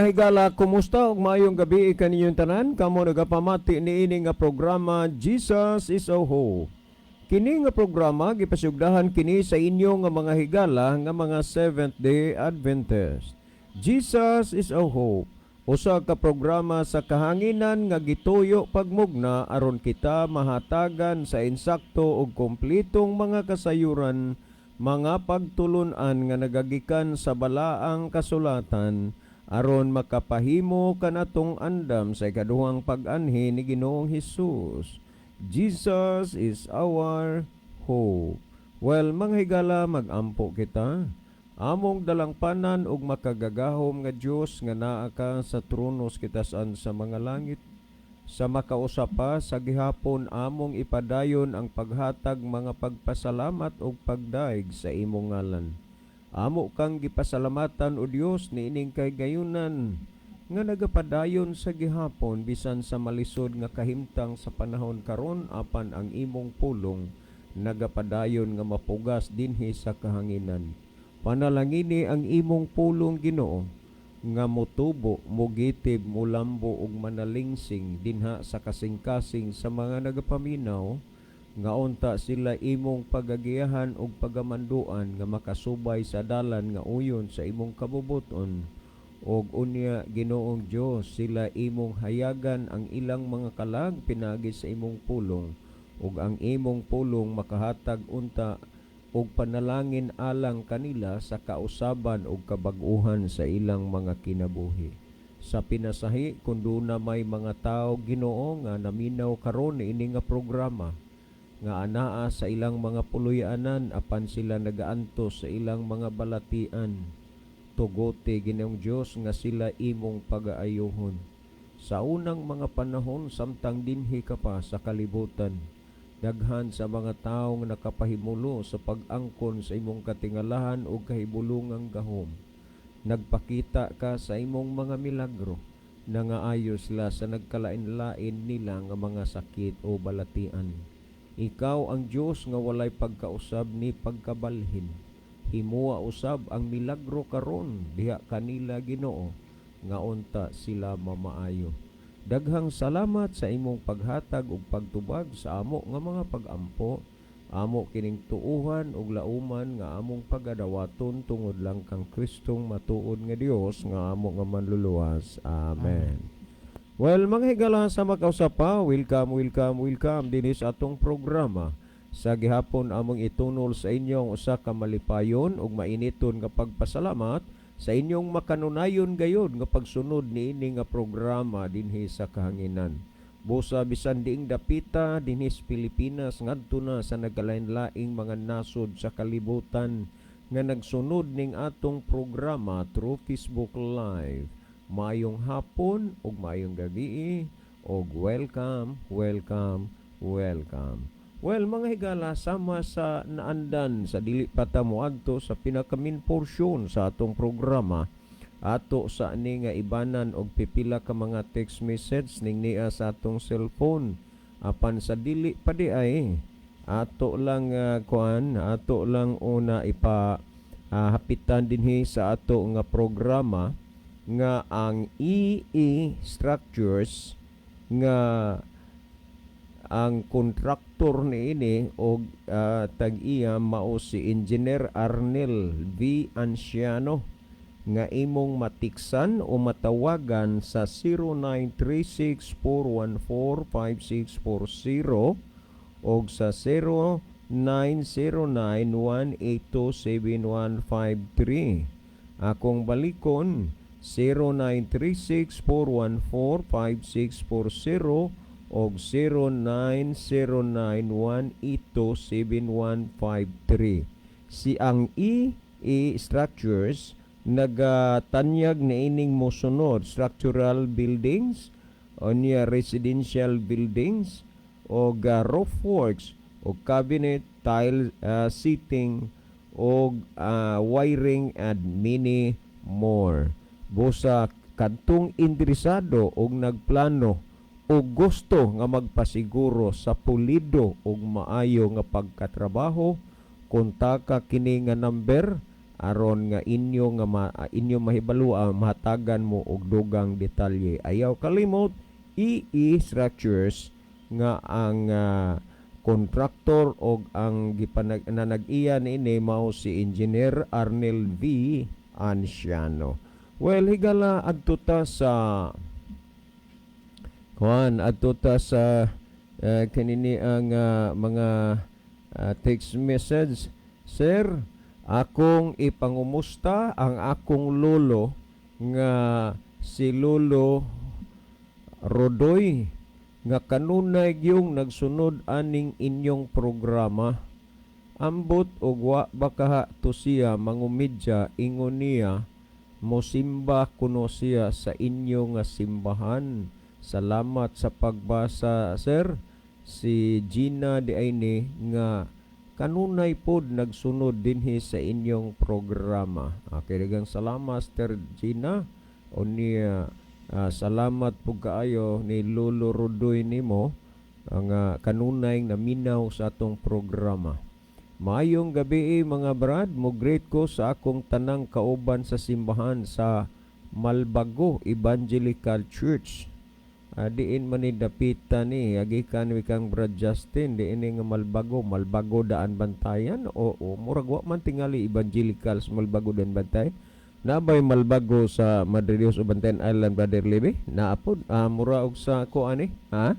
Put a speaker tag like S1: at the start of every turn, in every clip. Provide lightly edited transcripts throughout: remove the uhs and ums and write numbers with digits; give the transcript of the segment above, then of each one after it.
S1: Mga higala, kumusta ug maayong gabi kaninyong tanan? Kamo nagapamati niini nga programa, Jesus is a Hope. Kini nga programa gipasugdahan kini sa inyo nga mga higala nga mga Seventh Day Adventist. Jesus is a Hope. Usa ka programa sa kahanginan nga gituyo pagmugna aron kita mahatagan sa insakto ug kompletong mga kasayuran, mga pagtulunan nga nagagikan sa balaang kasulatan aron makapahimo kanatong andam sa ikaduhang pag-anhi ni Ginoong Hesus. Jesus is our hope. Well, mga higala, mag-ampo kita. Among dalangpanan ug makagagahom nga Dios nga naa ka sa trono sa kitasan sa mga langit. Sa makausa pa sa gihapon, among ipadayon ang paghatag mga pagpasalamat ug pagdaig sa imong ngalan. Amo kang gipasalamatan, o Dios, niining kahigayunan nga nagapadayon sa gihapon bisan sa malisod nga kahimtang sa panahon karon, apan ang imong pulong nagapadayon nga mapugas dinhi sa kahanginan. Panalangini ang imong pulong, Ginoo, nga motubo, mogitib, molambo ug manalingsing dinha sa kasing-kasing sa mga nagapaminaw, nga unta sila imong pagagiyahan ug pagamanduan nga makasubay sa dalan nga uyon sa imong kabubuton. Og unya, Ginoong Dios, sila imong hayagan ang ilang mga kalag pinaagi sa imong pulong, ug ang imong pulong makahatag unta og panalangin alang kanila sa kausaban ug kabag-uhan sa ilang mga kinabuhi. Sa pinasahi kung duna may mga tawo, Ginoo, nga naminaw karon niini nga programa nga anaa sa ilang mga puloy-anan apan sila nagaantos sa ilang mga balatian, tugote, Ginoong Dios, nga sila imong pagaayuhon. Sa unang mga panahon samtang dinhi ka pa sa kalibutan, daghan sa mga tawo nga nakapahimulo sa pag-angkon sa imong katingalahan ug kahibulungang gahom. Nagpakita ka sa imong mga milagro, nangaayo sila sa nagkalain-lain nila nga mga sakit o balatian. Ikaw ang Dios nga walay pagkausab ni pagkabalhin. Himua usab ang milagro karon diha kanila, Ginoo, nga unta sila mamaayo. Daghang salamat sa imong paghatag ug pagtubag sa amo nga mga pag-ampo. Amo kining tuuhan ug lauman nga among pagadawaton tungod lang kang Kristong matuod nga Dios nga amo nga manluluwas. Amen. Well, mga higala, sa makausa pa, welcome, welcome, welcome dinhi sa atong programa. Sa gihapon, among itunol sa inyo ang usa ka malipayon ug mainiton nga pagpasalamat sa inyong makanunayon gayod nga pagsunod niini nga programa dinhi sa kahanginan. Busa bisan diing dapita dinhi sa Pilipinas ngadto na sa nagkalain-laing mga nasod sa kalibutan nga nagsunod ning atong programa through Facebook Live. Maayong hapon ug maayong gabi ug welcome, welcome, welcome. Well, mga higala, sama sa naandan sa dili pa ta moadto sa pinaka main portion sa atong programa, ato sa ni nga ibanan og pipila ka mga text message ning nia sa atong cellphone. Apan sa dili pa di ay ato lang kuan, ato lang una ipa hapitan dinhi sa ato nga programa nga ang EE Structures nga ang kontraktor niini og tag-iya mao si Engineer Arnel V. Anciano nga imong matiksan o matawagan sa 0936-414-5640 o sa 0909-182-7153. Akong balikon, 0936-414-5640 o 0909-182-7153. Si ang EE Structures nagatanyag niining mosunod: structural buildings, unya residential buildings o roof works o cabinet, tile, seating o wiring and many more. Busa kadtong interesado og nagplano o gusto nga magpasiguro sa pulido ug maayo nga pagkatrabaho, kontaka kini nga number. Aron nga inyo nga inyo mahibaluan, mahatagan mo og dugang detalye. Ayaw kalimot, EE Structures nga ang kontraktor og ang gipanag na nag-iya niini mao si Engineer Arnel V. Anciano. Well, higala, adto ta sa kuan, adto ta sa kanini ang mga text message. "Sir, akong ipangumusta ang akong lolo nga si Lolo Rodoy nga kanunay gyung nagsunod aning inyong programa. Ambot og wa ba kaha to siya mangumidya, ingon niya mosimba kuno siya sa inyo nga simbahan. Salamat sa pagbasa, sir." Si Gina di ni nga kanunay pod nagsunod dinhi sa inyong programa. Okay, daghang salamat, Sister Gina. O niya, salamat pud kaayo ni Lolo Rodoy nimo ang kanunay naminaw sa atong programa. "Maayong gabi, mga brad, mo greet ko sa akong tanang kauban sa simbahan sa Malbago Evangelical Church." Diin man ni dapita ni agikan ni kang Brad Justin, diin ni nga Malbago, Malbago daan Bantayan o murag wa man tingali evangelical sa Malbago daan Bantayan. Nabay Malbago sa Madre Dios o Bantayan Island, Brother Libby? Naapod mura og sa ko ani ha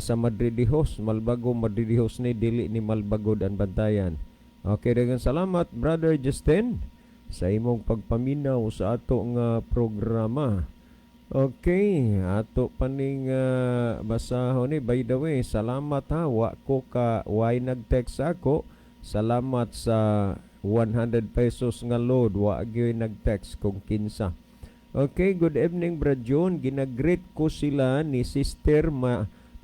S1: sa Madre Dios, Malbago Madre Dios ni, dili ni Malbago daan Bantayan. Okay, daghang salamat, Brother Justin, sa imong pagpaminaw sa ato nga programa. Okay, ato paning basahon ni. By the way, salamat ha, wa ko ka way nag-text ako. Salamat sa 100 pesos nga load, wa gyud nag-text kung kinsa. Okay, "Good evening, Brad John. Ginagreet ko sila ni Sister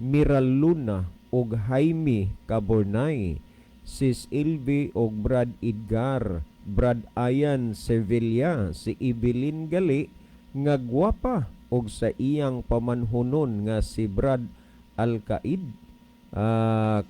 S1: Miraluna ug Jaime Cabornay, Sis Ilvi ug Brad Edgar, Brad Ayan Sevilla, si Evelyn Gali nga gwapa og sa iyang pamanhunon nga si Brad Alcaid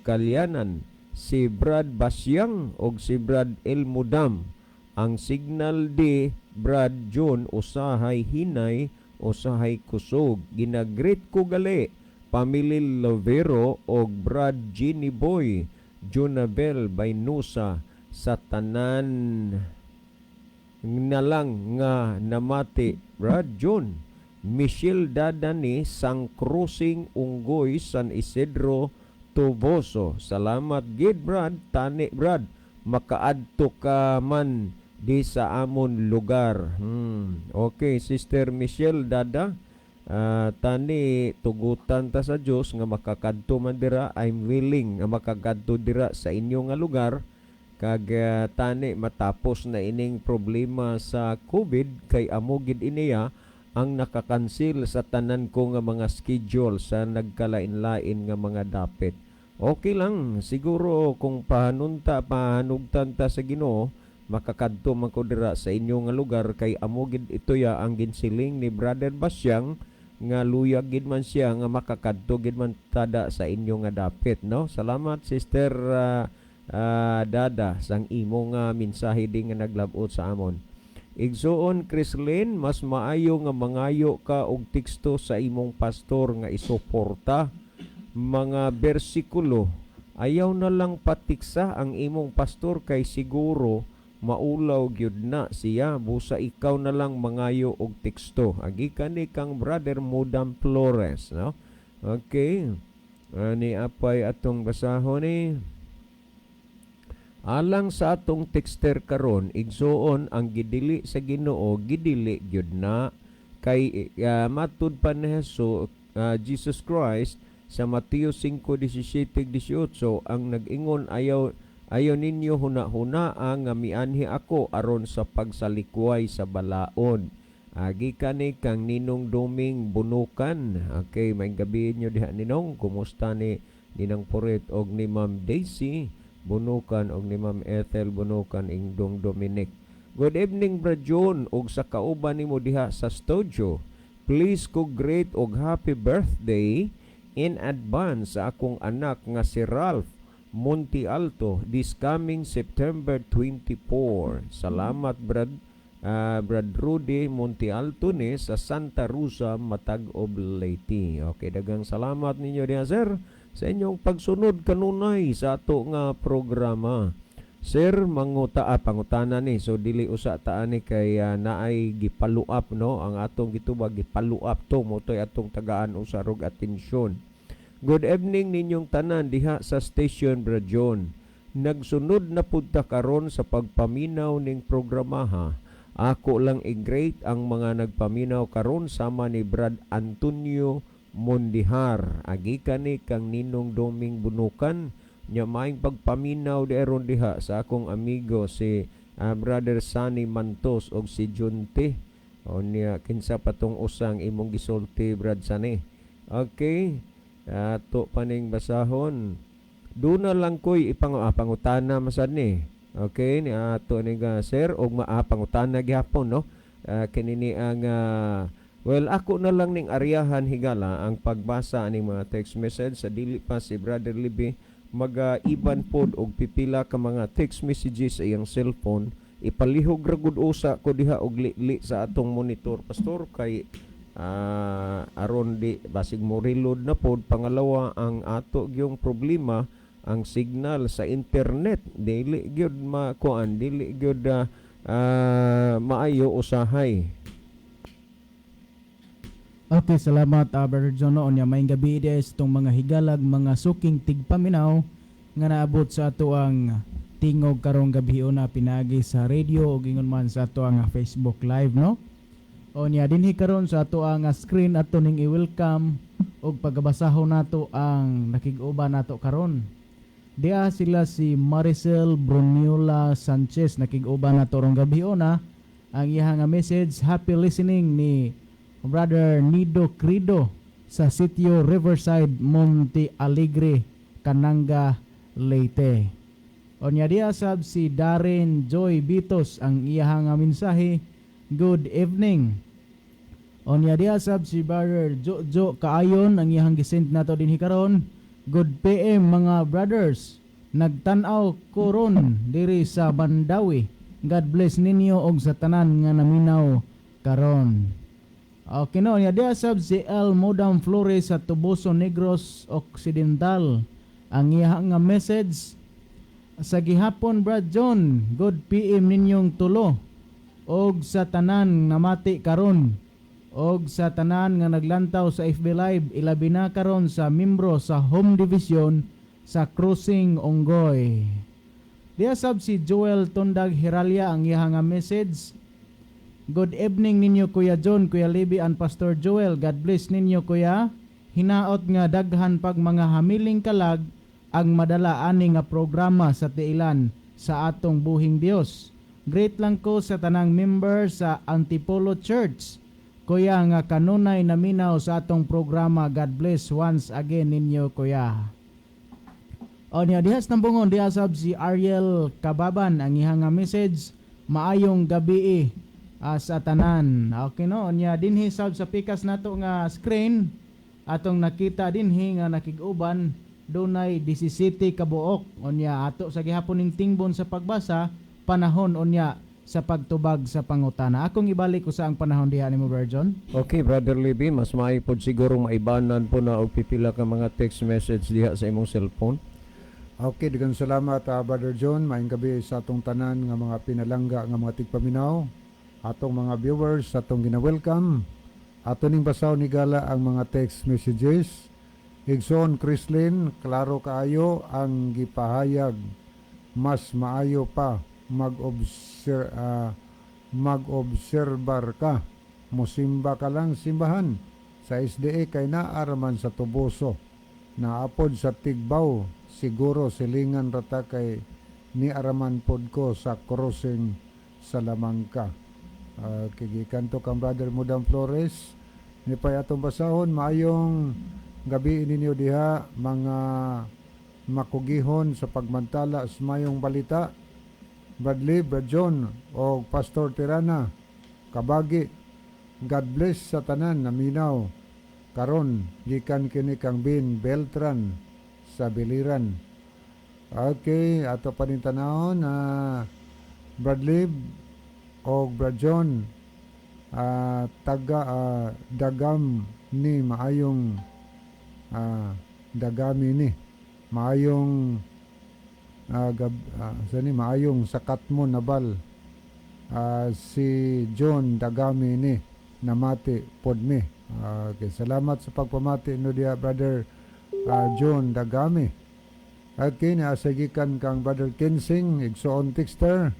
S1: Kalyanan, si Brad Basyang og si Brad Elmudam. Ang signal di, Brad John, usahay hinay, usahay kusog. Ginagreet ko gali Pamili Lovero og Brad Ginny Boy Junabel Baynusa, sa tanan na lang nga namati, Brad John. Michelle Dadani sang Crossing Unggoy, San Isidro, Toboso." Salamat gid, Brad. Tani, Brad, makaadto ka man di sa amon lugar. Okay, Sister Michelle Dada, tani tugutan ta sa Dios nga makakadto man dira. I'm willing nga makakadto dira sa inyo nga lugar kag tani matapos na ining problema sa COVID, kay amo gid iniya ang nakakansil sa tanan ko nga mga schedule sa nagkalain-lain nga mga dapit. Okay lang siguro kung pahanunta pahanugtan ta sa Ginoo, makakadto man ko dira sa inyo nga lugar, kay amo gid ito ya ang ginsiling ni Brother Basyang nga luyag gid man siya nga makakadto gid man tada sa inyo nga dapit, no? Salamat, Sister Dada, sang imo nga mensahe di nga naglabot sa amon. "Igsuon Crislin, mas maayo nga mangayo ka og teksto sa imong pastor nga isuporta mga bersikulo. Ayaw na lang patiksa ang imong pastor kay siguro maulaw gyud na siya. Busa ikaw na lang mangayo og teksto." Agi kani kang Brother Mudam Flores, no? Okay. Ani apay atong basahon ni. Alang sa atong texter karon, igsuon, ang gidili sa Ginoo, gidili gyud na, kay matud pa ni Jesus, Jesus Christ sa Mateo 5:17-18 ang nag-ingon, "Ayaw ayaw ninyo huna-huna nga mianhi ako aron sa pagsalikway sa balaod." Agi kani kang Ninong Duming Bunukan. Okay, may gabi nyo diha, Ninong. Kumusta ni Ninang Purit og ni Ma'am Daisy Bunukan og ni Ma'am Ethel Bunukan, Ingdong Dominic. "Good evening, Brad John, og sa kauban nimo diha sa studio. Please ko greet og happy birthday in advance sa akong anak nga si Ralph. Monte Alto, this coming September 24. Salamat, Brad Rudy Monte Alto ni sa Santa Rosa, Matag-ob, Leyte. Okay, daghang salamat ninyo diha, sir, sa inyong pagsunod kanunay sa ato nga programa. Sir, manguta pangutana ni. So dili usa ta ani kay naay gi-follow up, no, ang atong gitubag, gi-follow up to mao toy atong tagaan usa rog atensyon. Good evening ninyong tanan diha sa station, Brad John. Nagsunod na pud ta karon sa pagpaminaw ning programaha. Ako lang i-greet ang mga nagpaminaw karon sama ni Brad Antonio Mondihar. Agikan ni kang Ninong Doming Bunukan. Nya maayong pagpaminaw di aron diha sa akong amigo si Brother Sunny Mantos og si Junte. O niya kinsa patong usang imong gisulti, Brad Sunny. Okay. Ato paning basahon. Duna lang ko'y pangutana masad ni. Okay, ni ato ni nga sir og pangutana gihapon, no. Kini ni ang well, ako na lang ning aryahan, higala, ang pagbasa aning mga text message sa dili pa si Brother Libby maga-iban pod og pipila ka mga text messages sa iyang cellphone. Ipalihog ra gud usa ko diha og li sa atong monitor, Pastor, kay aron di basig mo reload na pod. Pangalawa, ang ato gyung problema ang signal sa internet, dili gyud makuan, dili gyud maayo usahay.
S2: Okay, salamat, Brother John. No, unya maayong gabi di sa itong mga higalag, mga suking tigpaminaw nga naabot sa ato ang tingog karong gabi una pinagi sa radio ug ingon man sa ato ang Facebook Live, no. Unya dinhi karon sa ato ang screen ato ning i-welcome ug pagabasahon nato ang nakig-uban nato karon. Diya sila si Maricel Bruniola Sanchez, nakig-uban nato rong gabi una. Ang iya nga message, happy listening ni Brother Nido Credo sa Sitio Riverside, Monte Alegre, Kananga, Leyte. Onya diya sab si Darren Joy Bitos, ang iya nga mensahe, good evening. Onya diya sab si Brother Jojo Kaayon, ang iyang gisend nato dinhi karon, good PM mga brothers. Nagtan-aw ko ron diri sa Bandawi. God bless ninyo og sa tanan nga naminaw karon. Okay, no, nya diya sab si El Modam Flores sa Toboso, Negros Occidental. Ang iya nga message, sa gihapon, Brad John, good PM ninyong tulo og sa tanan namati karon og sa tanan nga naglantaw sa FB Live, ilabi na karon sa membro sa Home Division sa Crossing Onggoy. Diya sab si Joel Tundag Hiralia, ang iya nga message, good evening ninyo, Kuya John, Kuya Libby and Pastor Joel. God bless ninyo, Kuya. Hinaot nga daghan pag mga hamiling kalag ang madala ani nga programa sa tiilan sa atong buhing Dios. Greet lang ko sa tanang member sa Antipolo Church. Kuya nga kanunay naminaw sa atong programa. God bless once again ninyo, Kuya. O niya dihas nambungon diha sab si Ariel Kababan, ang iyang nga message, maayong gabi sa tanan. Okay, no, nya dinhi sab sa pikas nato nga screen atong nakita dinhi nga nakig-uban dunay 17 ka buok. Unya ato sa gihapon ning tingbon sa pagbasa, panahon unya sa pagtubag sa pangutana. Akong ibalik ko sa ang panahon diha nimo, Brother John.
S1: Okay, Brother Libby, mas maayo pod siguro maibanan po na og pipila ka mga text message diha sa imong cellphone.
S3: Okay, daghang salamat, Brother John. Maayong gabi sa atong tanan nga mga pinalangga nga mga tigpaminaw. Atong mga viewers, atong gina-welcome. Ato ning basahon, higala, ang mga text messages. Igsoon Chrislyn, klaro kaayo ang gipahayag. Mas maayo pa mag-obserbar ka. Musimba ka lang simbahan sa SDA kay naa raman sa Toboso. Naapod sa Tigbaw, siguro silingan rata kay ni araman pod ko sa Crossing Salamangka. Kay gikan to kang Brother Mudam Flores ni pay atong basahon, maayong gabi ninyo diha, mga makugihon sa pagmantala sa mayong balita. Bradley, Brad John o Pastor Tirana kabagi, God bless sa tanan naminaw karon, gikan kini kang Bin Beltran sa Biliran. Okay, ato pa rin tanawon na Brad Lib o Brad John, taga dagam ni maayong dagami ni maayong sa ni maayong sakat mo nabal, si John Dagami ni namati pod mi. Okay, salamat sa pagpamati no diya, Brother John Dagami. Okay, nasagikan kang Brother Kinsing, igsoon texter,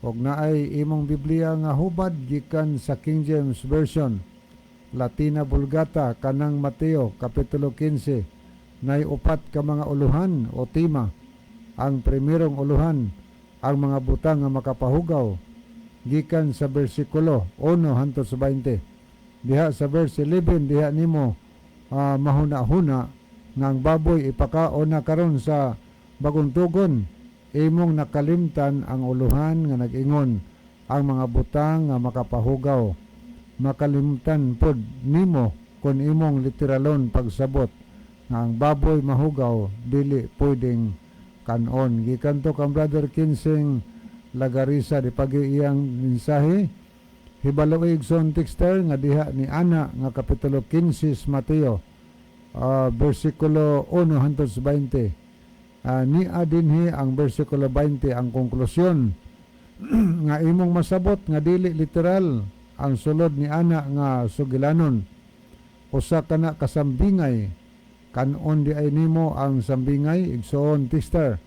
S3: og naay imong Biblia nga hubad gikan sa King James Version, Latina Vulgata, kanang Mateo kapitulo 15, nay upat ka mga uluhan o tema. Ang primerong uluhan, ang mga butang nga makapahugaw, gikan sa bersikulo 1 hangtod sa 20. Diha sa verse 11, diha nimo mahuna-huna nga ang baboy ipakaon na karon sa bagong tugon. Imong nakalimtan ang uluhan nga nag-ingon ang mga butang nga makapahugaw. Makalimtan pod nimo kon imong literalon pagsabot nga ang baboy mahugaw, dili pwedeng kanon. Gikan to kang Brother Kinsing Lagarisa di pagi iyang mensahe. Hibalo, igsoon texter, nga diha ni ana nga kapitulo 15 Mateo, bersikulo 1 hangtod sa 20, nia dinhi ang bersikulo 20 ang konklusyon nga imong masabot nga dili literal ang sulod ni ana nga sugilanon. Usa kana kasambingay. Kanon di ay nimo ang sambingay, igsoon texter?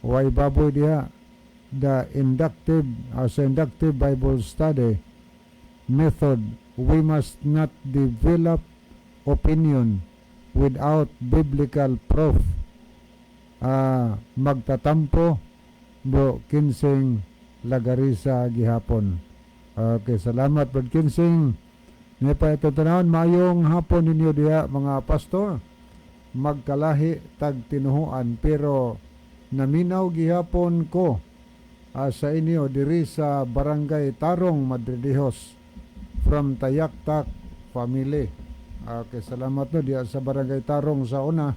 S3: Way baboy diha. The inductive sa inductive Bible study method, we must not develop opinion without biblical proof. Magtatampo, Bro Kinsing Lagarisa gihapon. Okay, salamat, Bro Kinsing. Nga pa ito tanawon, mayong hapon ninyo diha, mga pastor. Magkalahi tag tinuhuan pero naminaw gihapon ko sa inyo diri sa Barangay Tarong, Madridejos, from Tayaktak family. Okay, salamat no diha sa Barangay Tarong. Sa una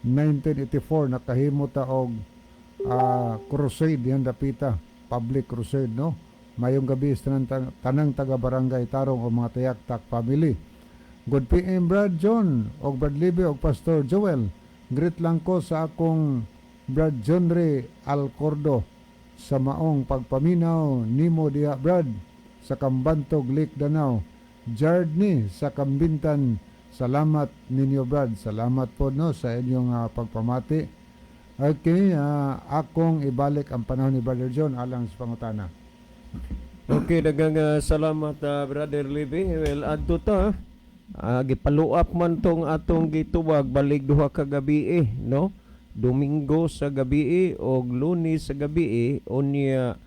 S3: 1984 nakahimo ta og crusade diyan dapita, public crusade no. Mayong gabi sa tanang taga Barangay Tarong o mga Tayaktak family. Good PM, Brad John og Brad Libe og Pastor Joel. Greet lang ko sa akong Brad John Ray Alcordo sa maong pagpaminaw nimo diha, Brad, sa Kambantog, Lake Danau. Jard ni sa Kambintan. Salamat ninyo, Brad. Salamat po no sa inyong pagpamati. Okay, akong ibalik ang panahon ni Brother John alang sa pangutana.
S1: Okay, daghang salamat, Brother Libby. Well, adto ta. Gipaluap man tong atong gitubag balig duha ka gabi eh, no? Domingo sa gabi og Lunes sa gabi unya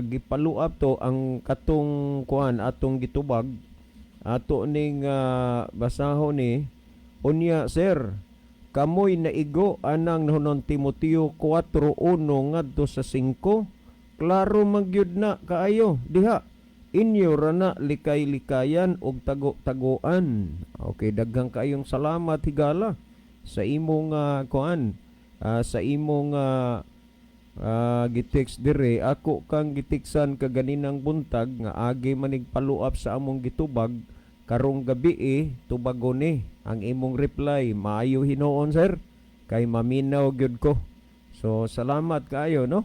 S1: gipaluap to ang katong kuan atong gitubag ato ning basahon ni. Unya, sir, kamoy naigo anang Unang Timoteo 4:1 ngadto sa 5. Klaro magyud na kaayo diha, inyo ra na likay-likayan og tago-tagoan. Okay, daghang kaayong salamat, higala, sa imong kuan, sa imong gitext dire. Ako kang gitiksan kaganinang buntag nga agi manig paluap sa among gitubag karong gabi eh, tubagon ni ang imong reply. Maayo hinuon, sir, kay maminaw gyud ko. So salamat kaayo no.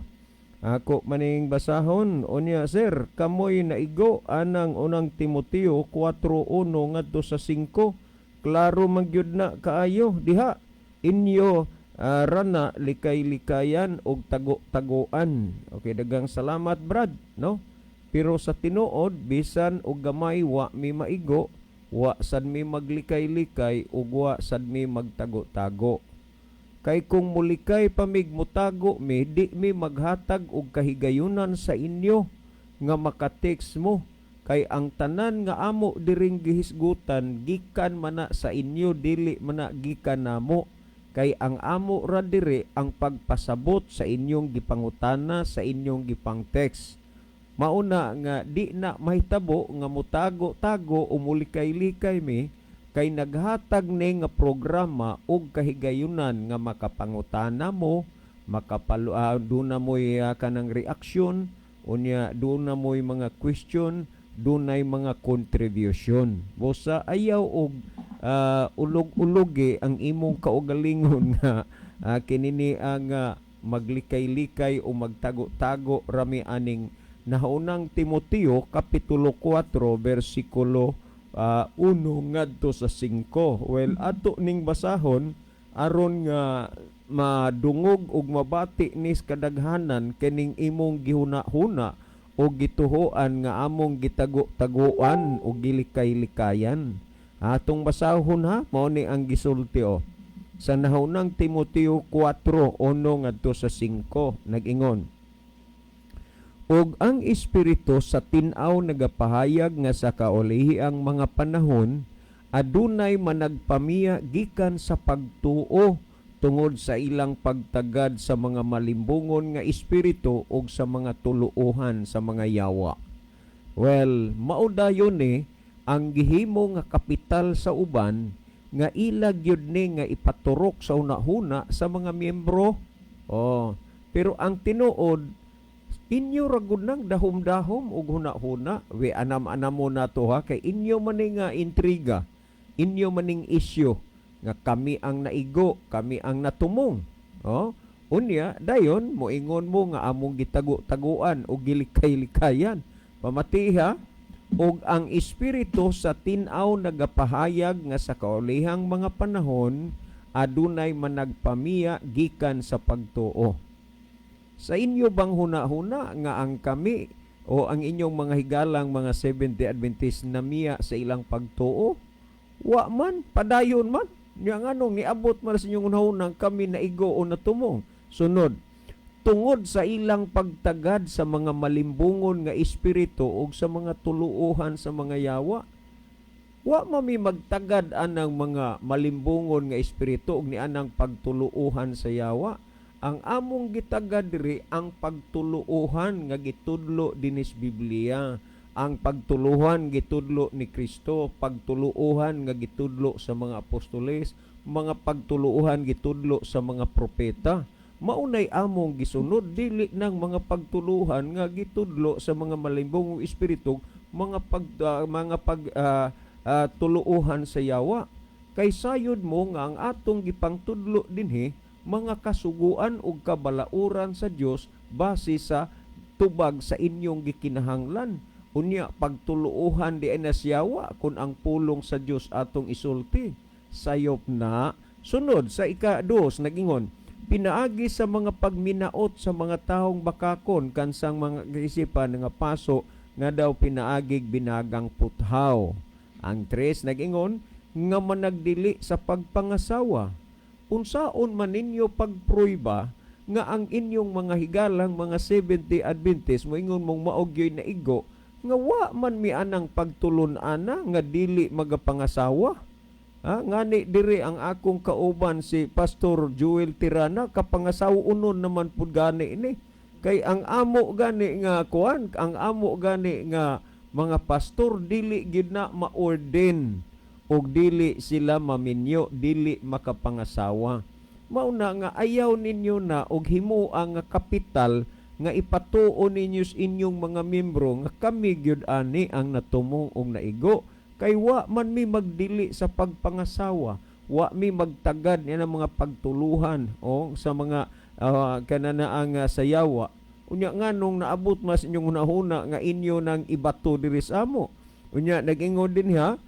S1: Ako maning basahon. Unya, sir, kamoy naigo anang Unang Timoteo 4:1 ngadto sa 5. Klaro man gyud na kaayo diha, inyo rana likay-likayan og tago-tagoan. Okay, daghang salamat, Brad, no? Pero sa tinuod, bisan og gamay, wa mi maigo, wa sad mi maglikay-likay ug wa sad mi magtago-tago. Kay kung mulikay pa mig mutago mi, di mi maghatag og kahigayunan sa inyo nga makatext mo. Kay ang tanan nga amo diring gihisgutan gikan mana sa inyo, dili mana gikan namo. Kay ang amo ra diri ang pagpasabot sa inyong gipangutana, sa inyong gipang-text. Mauna nga di na mahitabo nga mutago-tago o mulikay-likay mi, kay naghatag ni nga programa og kahigayunan nga makapangutana mo, Makapalo duna moy kanang reaksyon, unya duna moy mga question, dunay mga contribution. Busa ayaw og ulog-ulogi ang imong kaugalingon nga kinini ang maglikay-likay o magtago-tago rami aning Nahaunang Timoteo kapitulo 4 bersikulo 1 ngadto sa 5. Well, ato ning basahon aron nga madungog ug mabati nis kadaghanan kining imong gihuna-huna o gituhoan nga among gitago-taguan o gilikay-likayan. Atong basahon ha, mao ni ang gisulti o. Sa Nahaunang Timoteo 4:1 ngadto sa 5, nag-ingon: "Og ang espiritu sa tin-aw nagapahayag nga sa kaulihiang mga panahon adunay managpamiya gikan sa pagtuo tungod sa ilang pagtagad sa mga malimbungon nga espiritu ug sa mga tuluohan sa mga yawa." Well, mao dayon ni ang gihimo nga kapital sa uban nga ila gyud ni nga ipaturok sa hunahuna sa mga miyembro. Oh, pero ang tinuod, inyo ra gud nang dahom-dahom og huna-huna. We anam-anam mo na to ha, kay inyo man ni nga intriga, inyo maning isyu nga kami ang naigo, kami ang natumong. Oh, unya dayon moingon mo nga among gitago-taguan o gilikay-likayan. Pamati ha, "Og ang espiritu sa tin-aw nagapahayag nga sa kaulihang mga panahon adunay managpamiya gikan sa pagtuo." Sa inyo bang huna-huna nga ang kami o ang inyong mga higalang mga Seventh-day Adventist namiya sa ilang pagtuo? Wa man, padayon man. Nya nganong niabot man sa inyong hunahuna kami naigo o natumong? Sunod, "tungod sa ilang pagtagad sa mga malimbungon nga espiritu ug sa mga tuluohan sa mga yawa." Wa mami magtagad anang mga malimbungon nga espiritu ug ni anang pagtuluohan sa yawa. Ang among gitagad diri ang pagtuluohan nga gitudlo dinis Biblia. Ang pagtuluhan gitudlo ni Kristo, pagtuluohan nga gitudlo sa mga apostoles, mga pagtuluohan gitudlo sa mga propeta. Maunay among gisunod, dili nang mga pagtuluhan nga gitudlo sa mga malimbongong espiritu, mga pag tuluohan sa yawa. Kay sayod mo nga ang atong gipangtudlo dinhi mga kasuguan ug kabalauran sa Dios base sa tubag sa inyong gikinahanglan. Unya pagtuluohan di na siyawa kung ang pulong sa Dios atong isulti. Sayop na. Sunod sa ika-2, nagingon, "Pinaagi sa mga pagminaot sa mga taong bakakon kansang mga kaisipan nga paso nga daw pinaagig binagang puthaw." Ang 3, nagingon, "nga managdili sa pagpangasawa." Unsaon man ninyo pagpruiba nga ang inyong mga higalang mga Seventh-day Adventist moingon mong mao gyoy naigo nga wa man mi anang pagtulon-ana nga dili magapangasawa? Ha, ngani diri ang akong kauban si Pastor Joel Tirana, kapangasawa unon naman pud gani ni. Kay ang amo gani nga kuan, ang amo gani nga mga pastor dili gid na ma-ordain og dili sila maminyo, dili makapangasawa. Mao na nga ayaw ninyo na og himoa nga kapital nga ipatuo ninyo sa inyong mga membro nga kami gyud ani ang natumong og naigo. Kay wa man mi magdili sa pagpangasawa, wa mi magtagad niya ng mga pagtuluhan o sa mga kanana ang sayawa. Unya nganong naabot mas inyong hunahuna nga inyo nang ibato diri sa amo? Unya nag-ingon din ha,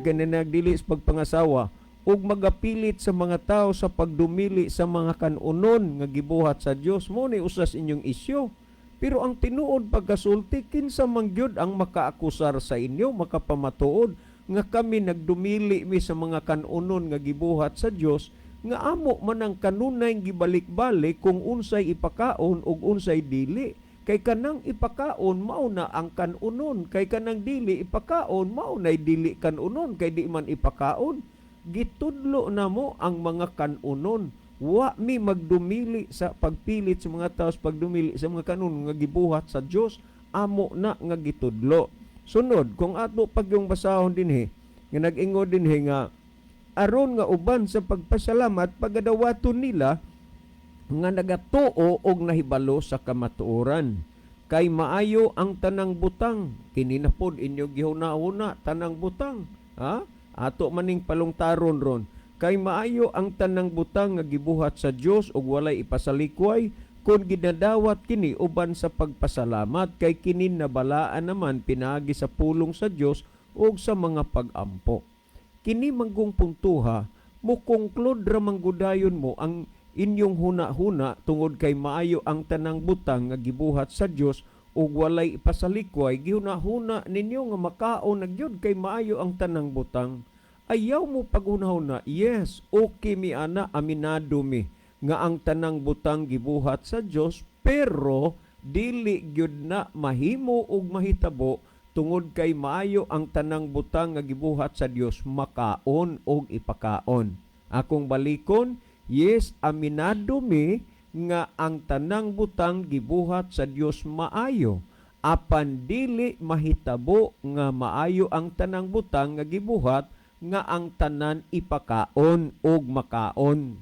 S1: kanina nagdili sa pagpangasawa ug magapilit sa mga tao sa pagdumili sa mga kanunon nga gibuhat sa Dios. Mo ni usas inyong isyu. Pero ang tinuod pagkasulti, kinsa man gyud ang makaakusar sa inyo, makapamatuod nga kami nagdumili mi sa mga kanunon nga gibuhat sa Dios, nga amo man ang kanunay gibalik-balik kung unsay ipakaon ug unsay dili? Kay kanang ipakaon, mao na ang kanunon, kay kanang dili ipakaon, mao nay dili kanunon kay di man ipakaon. Gitudlo na mo ang mga kanunon. Wa mi magdumili sa pagpilit sa mga tao sa pagdumili sa mga kanunon nga gibuhat sa Dios, amo na nga gitudlo. Sunod, kung ato pagyong basahon dinhi nga nag-ingon dinhi nga aron nga uban sa pagpasalamat pagadawaton nila Nga nagatuo og nahibalo sa kamatuoran. Kay maayo ang tanang butang. Kini na pod inyo gihuna-huna, tanang butang, ha? Ato maning palungtaron ron. Kay maayo ang tanang butang nga gibuhat sa Dios ug walay ipasalikway kung ginadawat kini uban sa pagpasalamat, kay kini nabalaan naman pinaagi sa pulong sa Dios ug sa mga pag-ampo. Kini manggong puntuha, mo conclude ra manggudayon mo ang inyong huna-huna, tungod kay maayo ang tanang butang nga gibuhat sa Dios ug walay ipasalikway, gihuna-huna ninyo nga makaon na gyud kay maayo ang tanang butang. Ayaw mo paghuna-huna, yes, okay mi ana, aminado mi nga ang tanang butang gibuhat sa Dios, pero dili gyud na mahimo ug mahitabo tungod kay maayo ang tanang butang nga gibuhat sa Dios, makaon og ipakaon. Akong balikon, yes, aminado mi nga ang tanang butang gibuhat sa Dios maayo. Apan dili mahitabo nga maayo ang tanang butang nga gibuhat nga ang tanan ipakaon og makaon.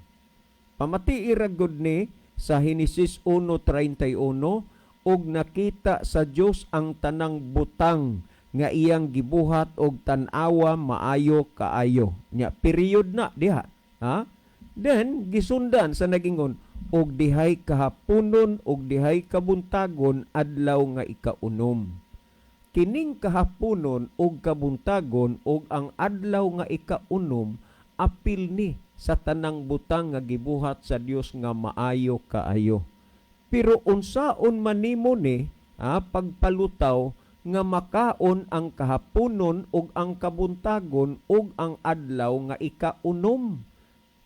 S1: Pamatii ra gud ni sa Henesis 1:31, "Ug nakita sa Dios ang tanang butang nga iyang gibuhat og tan-awa maayo kaayo." Nya period na diha. Ha? Then gisundan sa nagingon, "Og dihay kahaponon og dihay kabuntagon, adlaw nga ikaunom." Kining kahaponon og kabuntagon og ang adlaw nga ikaunom, apil ni sa tanang butang nga gibuhat sa Dios nga maayo kaayo. Pero unsaon man nimo ni pagpalutaw nga makaon ang kahaponon ug ang kabuntagon ug ang adlaw nga ikaunom?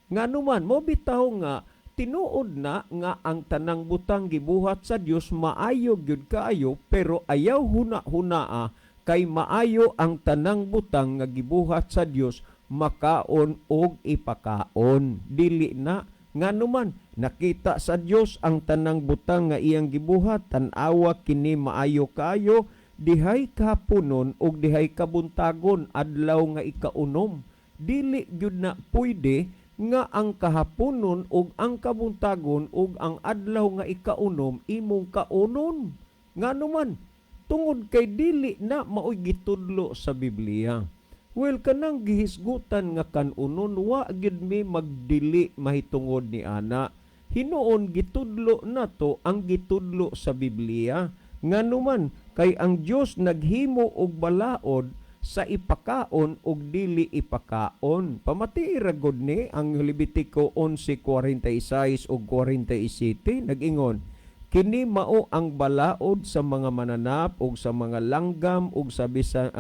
S1: Ngano man mo bitaw nga tinuod na nga ang tanang butang gibuhat sa Dios maayo gyud kaayo, pero ayaw huna-hunaa kay maayo ang tanang butang nga gibuhat sa Dios makaon og ipakaon? Dili na. Ngano man, nakita sa Dios ang tanang butang nga iyang gibuhat, tan-awa kini maayo kaayo. Dihay kahaponon ug dihay kabuntagon, adlaw nga ikaunom. Dili gyud na pwede nga ang kahaponon ug ang kabuntagon ug ang adlaw nga ikaunom imong kaunon. Ngano man, tungod kay dili na maoy gitudlo sa Biblia. Well, kanang gihisgutan nga kanunon, wa gyud mi magdili mahitungod ni ana. Hinuon gitudlo nato ang gitudlo sa Biblia. Ngano man, kay ang Dios naghimo og balaod sa ipakaon og dili ipakaon. Pamatii ra gud ni ang Levitico 11:46 ug 47, nag-ingon, "Kini mao ang balaod sa mga mananap ug sa mga langgam ug sa bisa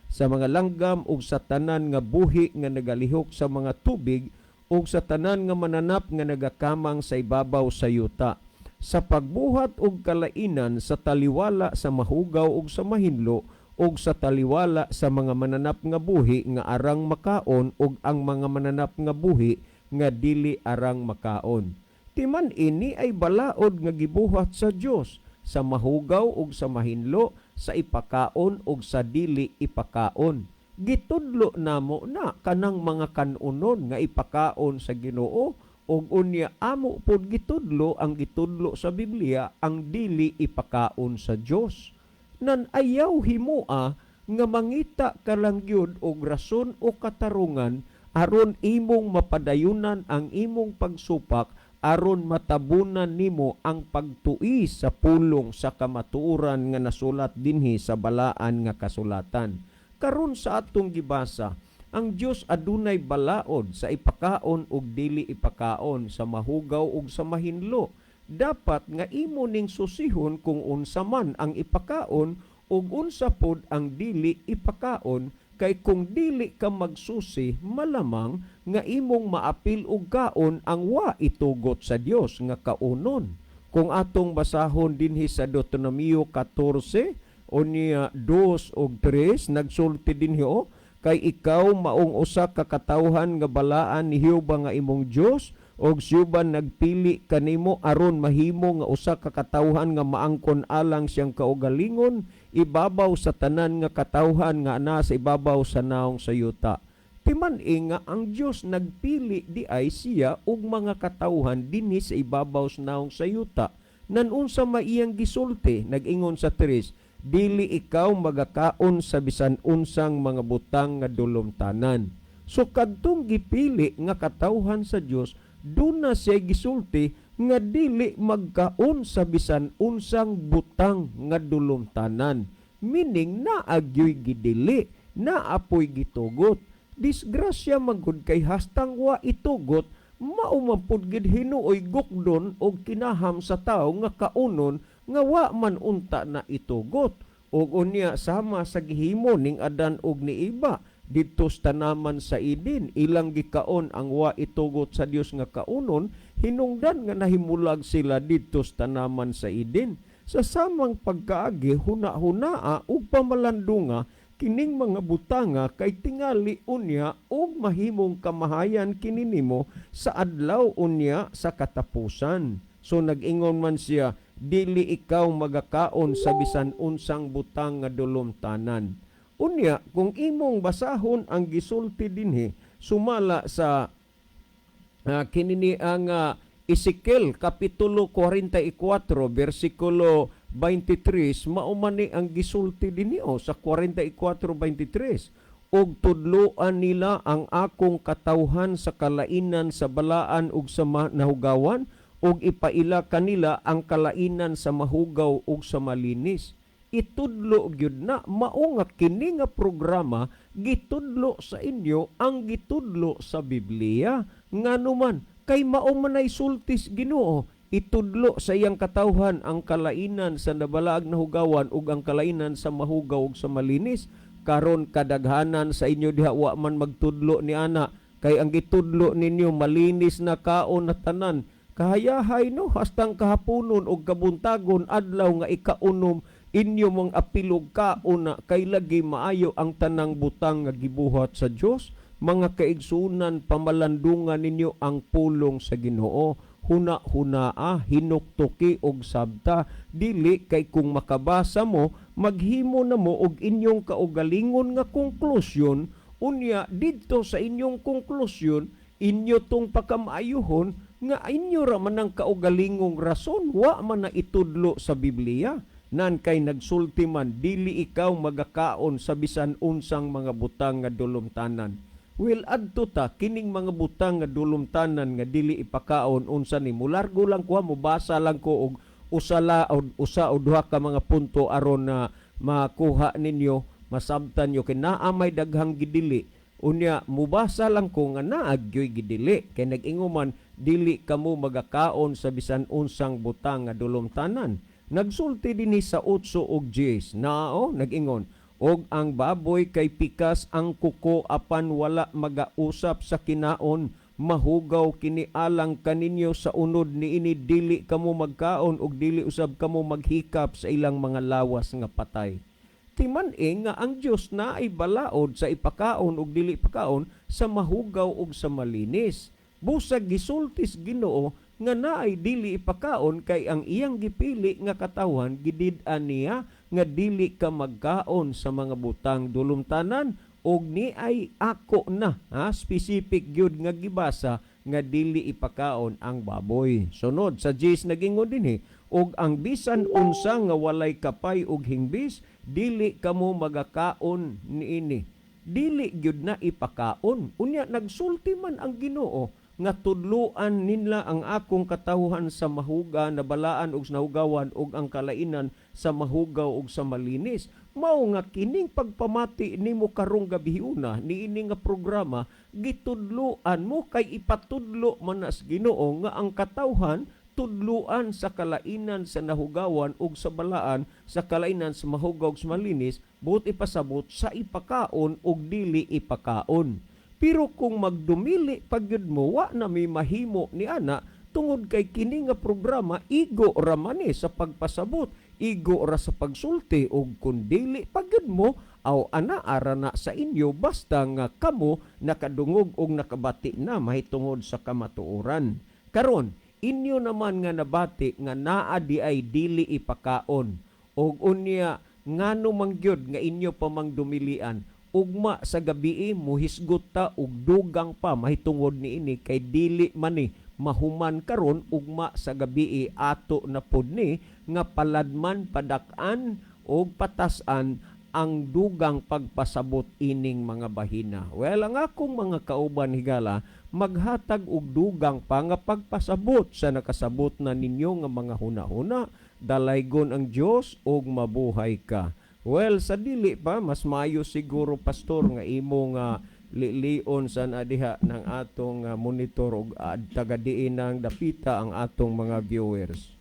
S1: sa mga langgam ug sa tanan nga buhi nga nagalihok sa mga tubig ug sa tanan nga mananap nga nagakamang sa ibabaw sa yuta. Sa pagbuhat og kalainan sa taliwala sa mahugaw ug sa mahinlo ug sa taliwala sa mga mananap nga buhi nga arang makaon ug ang mga mananap nga buhi nga dili arang makaon." Timan ini ay balaod nga gibuhat sa Dios sa mahugaw ug sa mahinlo, sa ipakaon ug sa dili ipakaon. Gitudlo namo na kanang mga kanunon nga ipakaon sa Ginoo, ug unya amo pod gitudlo ang gitudlo sa Biblia, ang dili ipakaon sa Dios. Nan ayaw himoa nga mangita ka lang gyud og rason o katarungan aron imong mapadayunan ang imong pagsupak, aron matabunan nimo ang pagtuis sa pulong sa kamatuoran nga nasulat dinhi sa balaan nga kasulatan. Karon sa atong gibasa, ang Dios adunay balaod sa ipakaon ug dili ipakaon, sa mahugaw ug sa mahinlo. Dapat nga imo ning susihon kung unsa man ang ipakaon ug unsa pod ang dili ipakaon, kay kung dili ka magsusi, malamang nga imong maapil og kaon ang wa itugot sa Dios nga kaunon. Kung atong basahon dinhi sa Deuteronomio 14 unya 2 ug 3, nagsulti dinhi oh, "Kay ikaw maong usa ka katawhan nga balaan ni Jehova nga imong Dios, og siya nagpili kanimo aron mahimo nga usa ka katawhan nga maangkon alang siyang kaugalingon ibabaw sa tanan nga katawhan nga ana sa ibabaw sa naong sa yuta." Timan-i nga ang Dios nagpili di ay siya og mga katawhan dinhi sa ibabaw sa naong sa yuta. Nan unsa may iyang gisulti, nag-ingon sa 3, dili ikaw magakaon sa bisan unsang mga butang nga dulumtanan. So kadtong gipili nga katawhan sa Dios, duna siya gisulti nga dili magkaon sa bisan unsang butang nga dulumtanan. Meaning naagyoy gidili, naapoy gitugot. Disgrasya magud kay hastang wa itugot, mao man pud gid hinuoy gukdon og kinaham sa tawo nga kaunon nga wa man unta na itugot. Og unya sama sa gihimo ning Adan og ni Eva didto sa tanaman sa Eden, ilang gikaon ang wa itugot sa Dios nga kaunon, hinungdan nga nahimulag sila didto sa tanaman sa Eden. Sa samang pagkaagi, huna-hunaa ug pamalandunga kining mga butanga kay tingali unya og mahimong kamahayan kini nimo sa adlaw unya sa katapusan. So nag-ingon man siya, dili ikaw magakaon sa bisan unsang butang nga dulumtanan. Unya kung imong basahon ang gisulti dinhi sumala sa kinini ang Ezekiel kapitulo 44 bersikulo 23, mao man ni ang gisulti dinhi o sa 44:23, "Og tudloan nila ang akong katawhan sa kalainan sa balaan ug sa nahugawan, ug ipaila kanila ang kalainan sa mahugaw ug sa malinis." Itudlo gyud na. Mao nga kini nga programa gitudlo sa inyo ang gitudlo sa Biblia. Ngano man? Kay mao man ay sultis Ginoo, itudlo sa iyang katawhan ang kalainan sa nabalaag nahugawan ug ang kalainan sa mahugaw ug sa malinis. Karon kadaghanan sa inyo diha wa man magtudlo ni ana, kay ang gitudlo ninyo malinis na kaon na tanan. Kahayahay, no, hastang kahaponon og kabuntagon adlaw nga ikaunom, inyo mong apilog kaon na kay lagi maayo ang tanang butang nga gibuhat sa Dios. Mga kaigsunan, pamalandungan ninyo ang pulong sa Ginoo. Huna-hunaa, hinuktuki og sabta. Dili kay kung makabasa mo, maghimo na mo og inyong kaugalingon nga konklusyon. Unya didto sa inyong konklusyon, inyo tong pagkamaayuhon nga inyo ra man ang kaugalingong rason, wa man na itudlo sa Biblia. Nan kay nagsulti man, dili ikaw magakaon sa bisan unsang mga butang nga dulumtanan. Well, adto ta kining mga butang nga dulumtanan nga dili ipakaon, unsa ni? Mulargo lang ko, mobasa lang ko og usala o usa o duha ka mga punto aron na makuha ninyo, masabtan nyo kay naa may daghang gidili. Unya mubasa lang ko nga naa gyoy gidili kay nag-ingon man, dili kamo magakaon sa bisan unsang butang nga dulumtanan. Nagsulti dinhi sa 8 og 10 nao, nag-ingon, "Og ang baboy kay pikas ang kuko apan wala magausap sa kinaon, mahugaw kini alang kaninyo. Sa unod niini dili kamo magkaon ug dili usab kamo maghikap sa ilang mga lawas nga patay." Timan-i nga ang Dios na ay balaod sa ipakaon ug dili ipakaon sa mahugaw ug sa malinis. Busag gisultis Ginoo nga naay dili ipakaon kay ang iyang gipili nga katawhan gidid-an niya nga dili ka magkaon sa mga butang dulumtanan, og ni ay ako na ha, specific gyud nga gibasa nga dili ipakaon ang baboy. Sunod sa 10, nagingon dinhi, "Og ang bisan unsa nga walay kapay ug hingbis, dili kamo magakaon niini." Dili gyud na ipakaon. Unya nagsulti man ang Ginoo nga tudluan nila ang akong katawhan sa mahuga na balaan ug sa nahugawan ug ang kalainan sa mahugaw ug sa malinis. Mao nga kining pagpamati nimo karong gabiuna niini nga programa, gitudluan mo kay ipatudlo man nas Ginoo nga ang katawhan tudluan sa kalainan sa nahugawan ug sa balaan, sa kalainan sa mahugaw ug sa malinis, buot ipasabot sa ipakaon ug dili ipakaon. Pero kung magdumili pagyud mo, wa na may mahimo ni ana tungod kay kini nga programa igo ra man ni sa pagpasabot, igo ra sa pagsulti, ug kun dili pagyud mo, aw ana ara na sa inyo, basta nga kamo nakadungog og nakabati na mahitungod sa kamatuoran. Karon inyo naman nga nabati nga naa di ay dili ipakaon, og unya ngano man gyud nga inyo pa mang dumilian? Ugma sa gabii muhisgot ta og dugang pa mahitungod niini kay dili man ni mahuman karon ugma sa gabii. Ato na pod ni nga paladman, padak-an og patas-an ang dugang pagpasabot ining mga bahina. Well, ang akong mga kauban, higala, maghatag og dugang pa nga pagpasabot sa nakasabot na ninyo nga mga huna-huna. Dalaygon ang Dios og mabuhay ka. Well, sa dili pa, mas maayo siguro, Pastor, nga imo nga lilion sa na diha ng atong monitor og tagadiin ng dapita ang atong mga viewers.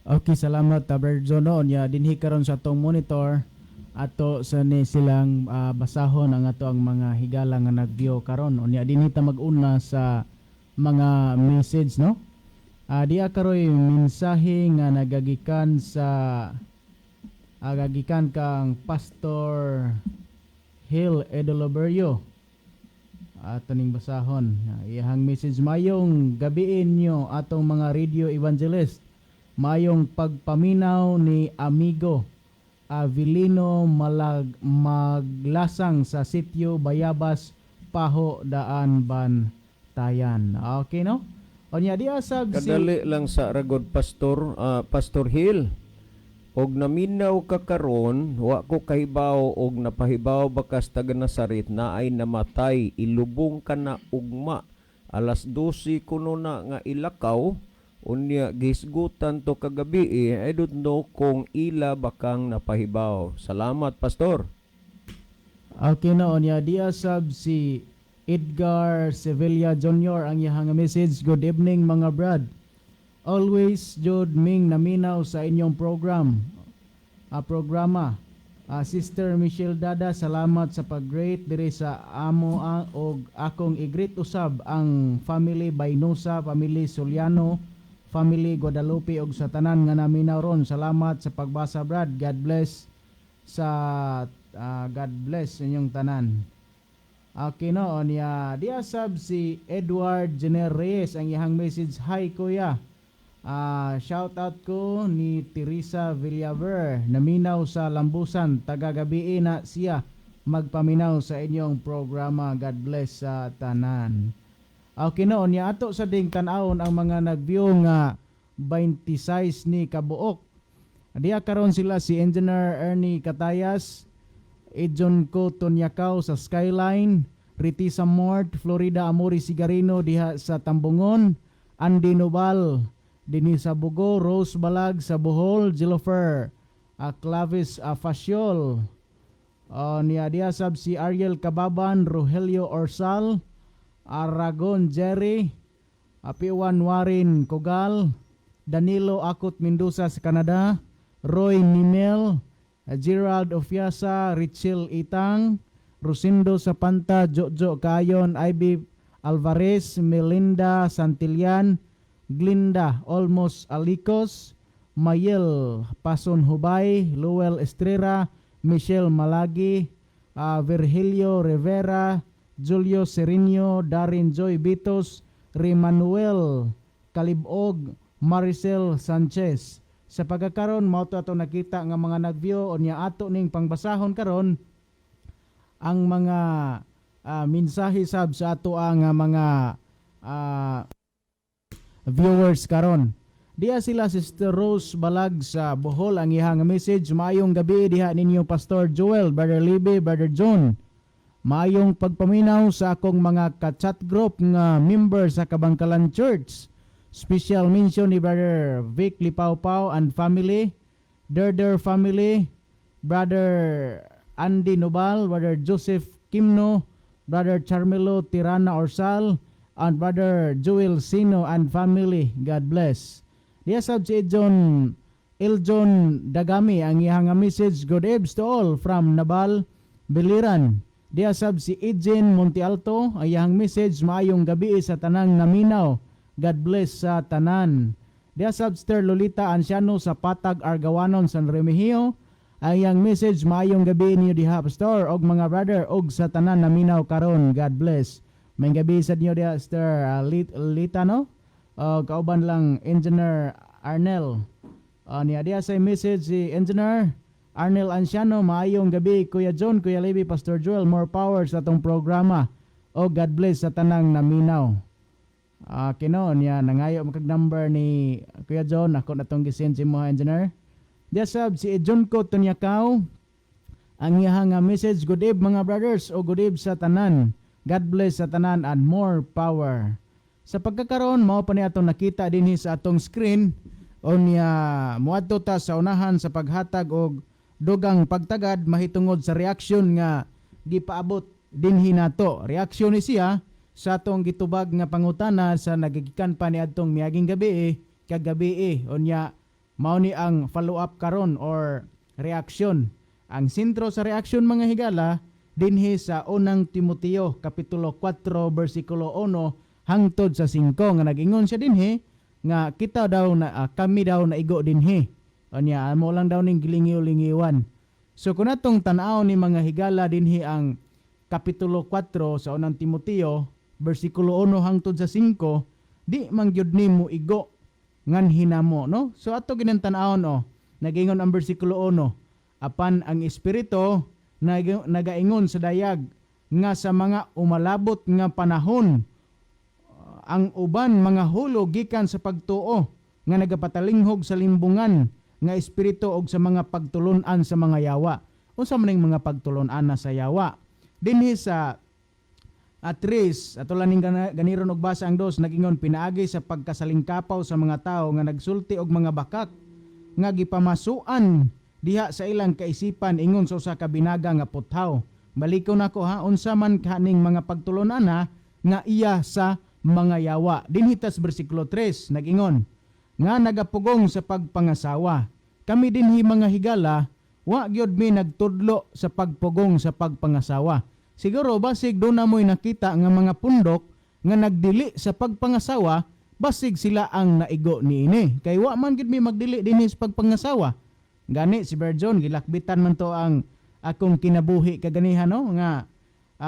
S2: Okay, salamat, Brother John. No, nya dinhi karon sa atong monitor ato sa ni silang basahon ang ato ang mga higala nga nag-view karon. Unya dinhi ta mag-una sa mga message, no. Diya karoy mensahe nga nagagikan sa gagikan kang Pastor Hill Edoloberio. Ato ning basahon. Iyahang message: "Mayong gabiin nyo atong mga radio evangelist. Mayong pagpaminaw ni amigo Avilino Malag Maglasang sa Sitio Bayabas, Paho, Daan, Bantayan." Okay, no? Unya diya sab si
S1: Kadali lang sa ragod, Pastor, Pastor Hill. Og naminaw ka karon, wa ko kahibaw og napahibaw bakas taga Nazaret na ay namatay, ilubong ka na ugma. Alas 12 kuno na nga ilakaw, unya gisgutan to kagabi eh. I don't know kung ila bakang napahibaw. Salamat, Pastor.
S2: Okay, no, unya diya sab si Edgar Sevilla Jr. ang iyang message: "Good evening, mga brad. Always jud ming naminaw sa inyong program. Programa. Sister Michelle Dada, salamat sa pag-greet diri sa amo og akong i-greet usab ang family Baynosa, family Soliano, family Guadalupe og sa tanan nga naminaw ron. Salamat sa pagbasa, brad. God bless inyong tanan." Okay, no, niya diya sab si Edward Jenner Reyes ang iyang message: "Hi, kuya. Shout out ko ni Teresa Villaver, naminaw sa Lambusan, taga gabii na siya magpaminaw sa inyong programa. God bless sa tanan." Okay, no, niya ato sa ding tan-awon ang mga nag-view nga 26 ni kabuok. Diya karon sila si Engineer Ernie Katayas, Edjon Ko Tonyakaw sa Skyline, Ritisa Mort, Florida Amori Sigarino diha sa Tambungon, Andy Nobal dinhi sa Bugo, Rose Balag sa Bohol, Jilofer Clavis Faciol. Niya diya sab si Ariel Kababan, Rogelio Orsal, Aragon Jerry, Apiwan Warin Kogal, Danilo Akut Mendoza sa Canada, Roy Nimel, Gerald Ofiasa, Richel Itang, Rosindo Sapanta, Jojo Kayon, Ivy Alvarez, Melinda Santillan, Glinda Olmos Alicos, Mayel Pason Hubay, Luel Estrera, Michelle Malagi, Virgilio Rivera, Julio Serino, Darin Joy Bitos, Rimanuel Kalibog, Maricel Sanchez. Sa pagkakaron mao to ato nakita nga mga nag-view. Unya ato ning pangbasahon karon ang mga mensahe sab sa ato ang mga viewers karon. Diya sila Sister Rose Balag sa Bohol ang iyang message: "Maayong gabi diha ninyo, Pastor Joel, Brother Libby, Brother John. Maayong pagpaminaw sa akong mga ka-chat group nga member sa Kabangkalan Church. Special mention ni Brother Vic Lipawpaw and family, Derder family, Brother Andy Nobal, Brother Joseph Kimno, Brother Charmelo Tirana Orsal, and Brother Joel Sino and family. God bless." Diya sab si John Eljon Dagami ang iyang nga message: "Good eves to all from Nabal, Biliran." Diya sab si Edjen Montealto ang iyang message: "Maayong gabi sa tanang naminaw. God bless sa tanan." Diya sab Sister Lolita Anciano sa Patag Argawanon, San Remigio ang iyang message: "Maayong gabi niyo diha, Pastor og mga brother og sa tanan naminaw karon. God bless." Maayong gabi sa niyo diha, Sister Lita, no? Kauban lang Engineer Arnel. Niya diya sa message si Engineer Arnel Anciano, maayong gabi Kuya John, Kuya Levi, Pastor Joel, more power sa atong programa. Oh, God bless sa tanang naminaw. Ah, kino niya nangayo makag number ni Kuya John, ako na tong gisend si mo, engineer. Diya sab si John ko Tunyakaw, ang iyang nga message, "Good eve mga brothers o good eve sa tanan. God bless sa tanan and more power." Sa pagkakaroon, mao pa ni atong nakita dinhi sa atong screen. Unya muadto ta sa unahan sa paghatag og dugang pagtagad mahitungod sa reaksyon nga gipaabot dinhi nato. Reaksyon ni siya sa atong gitubag nga pangutana sa nagigikan pa ni adtong miaging gabi kagabi. Unya mao ni ang follow up karon or reaksyon. Ang sentro sa reaksyon, mga higala, dinhi sa Unang Timoteo kapitulo 4 bersikulo 1 hangtod sa 5 nga nag-ingon siya dinhi nga kita daw na kami daw naigo dinhi. Unya amo lang daw ning gilingiw-lingiwan. So kung atong tan-aw ni mga higala dinhi ang kapitulo 4 sa Unang Timoteo bersikulo 1 hangtod sa 5, di man gyud nimo igo nganhi namo, no? So ato ginang tan-awon oh. Nagingon ang bersikulo 1, "Apan ang espiritu nagaingon sa dayag nga sa mga umalabot nga panahon ang uban mga hulo gikan sa pagtuo nga nagapatalinghog sa limbungan nga espiritu og sa mga pagtulun-an sa mga yawa." Unsa man ning mga pagtulun-an na sa yawa? Dinhi sa Atris, ato lang ning ganiron og basa ang dos, nagingon, "Pinaagi sa pagkasalingkapaw sa mga tawo nga nagsulti og mga bakak nga gipamasuan diha sa ilang kaisipan ingon sa usa ka binaga nga puthaw." Balikon nako ha, unsa man kaning mga pagtulon-ana nga iya sa mga yawa? Dinhi tas bersikulo 3, nagingon nga nagapugong sa pagpangasawa. Kami dinhi, mga higala, wa gyud mi nagtudlo sa pagpugong sa pagpangasawa. Siguro basig do na mo'y nakita nga mga pundok nga nagdili sa pagpangasawa, basig sila ang naigo niini. Kay wa man gid mi magdili dinhi sa pagpangasawa. Gani si Berjon gilakbitan man to ang akong kinabuhi kaganihan, no, nga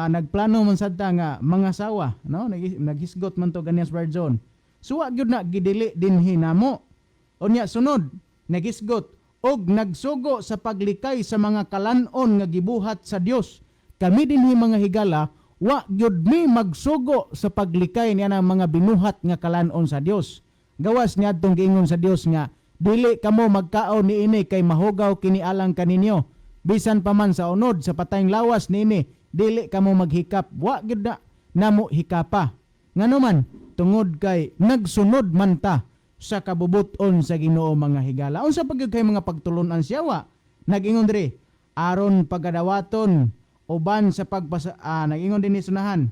S2: nagplano man sad ta nga mangasawa, no, naghisgot man to ganihan si Berjon. So wa gyud na gidili dinhi namo. Unya sunod nagisgot og nagsugo sa paglikay sa mga kalan-on nga gibuhat sa Dios. Kami dinhi, mga higala, wa gyud mi magsugo sa paglikay niya ng mga binuhat nga kalan-on sa Dios. Gawas niadtong giingon sa Dios nga dili kamo magkaon niini kay mahugaw kini alang kaninyo. Bisan pa man sa unod sa patayng lawas niini, dili kamo maghikap. Wa gyud na namo hikapa. Ngano man? Tungod kay nagsunod man ta sa kabubuton sa Ginoo, mga higala. Unsa pa gyud kay mga pagtulunan siya wa? Nag-ingon diri aron pagadawaton uban sa pagpasa, nag-ingon din ni sunahan.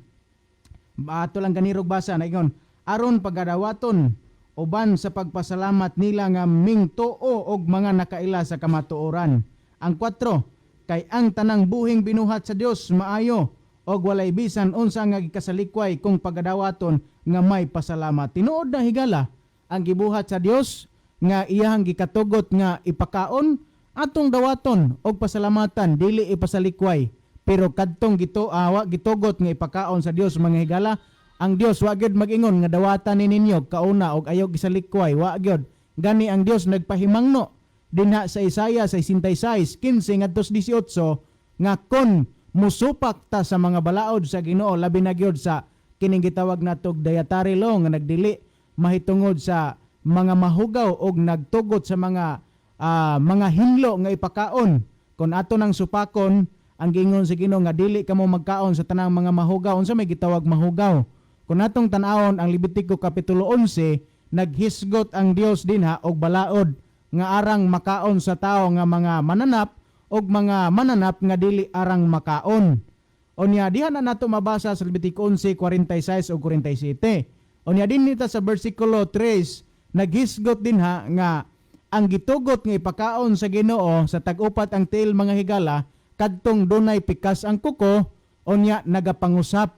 S2: Ato lang ganirog basa, nag-ingon aron pagadawaton uban sa pagpasalamat nila nga mingtuo og mga nakaila sa kamatuoran. Ang 4, kay ang tanang buhing binuhat sa Dios maayo og walay bisan unsa nga gikasalikway kung pagadawaton nga may pasalamat. Tinuod na, higala, ang gibuhat sa Dios nga iyahang gikatugot nga ipakaon, atong dawaton og pasalamatan, dili ipasalikway. Pero kadtong gito awa gitugot nga ipakaon sa Dios, mga higala, ang Dios wa gyud mag-ingon nga dawatan ni ninyo kauna og ayaw gisalikway, wa gyud. Gani ang Dios nagpahimangno dinha sa Isaiah 66:15 ngadto 18 nga kon musupak ta sa mga balaod sa Ginoo, labi na gyud sa kining gitawag natog dietary law nga nagdili mahitungod sa mga mahugaw og nagtugot sa mga hinlo nga ipakaon. Kung ato nang supakon ang giingon sa Ginoo nga dili kamo magkaon sa tanang mga mahugaw, unsa may gitawag mahugaw? Kung atong tan-awon ang Levitico kapitulo 11, naghisgot ang Dios dinha og balaod nga arang makaon sa tao nga mga mananap og mga mananap nga dili arang makaon. Unya diha na nato mabasa sa Levitico 11:46 ug 47. Unya din nita sa bersikulo 3, naghisgot dinha nga ang gitugot nga ipakaon sa Ginoo sa tag-upat ang tiil, mga higala, kadtong dunay pikas ang kuko unya nagapangusap.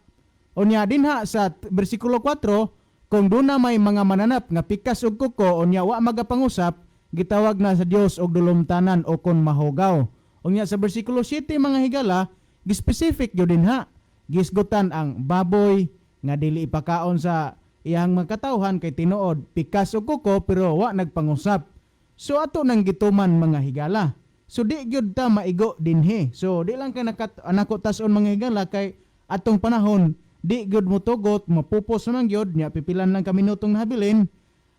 S2: Unya dinha sa bersikulo 4, kung duna may mga mananap nga pikas og kuko unya wa magapangusap, gitawag na sa Dios og dulumtanan o kon mahugaw. Unya sa bersikulo 7, mga higala, gispecific gyud dinha. Gisgutan ang baboy nga dili ipakaon sa iyang mga katawhan kay tinuod pikas og kuko pero wa nagpangusap. So ato nang gituman, mga higala. So di gyud ta maigo dinhi. So di lang kay nakat nako tas-on, mga higala, kay atong panahon di gyud motugot, mapupos naman gyud nya, pipilan lang ka minutong nahabilin.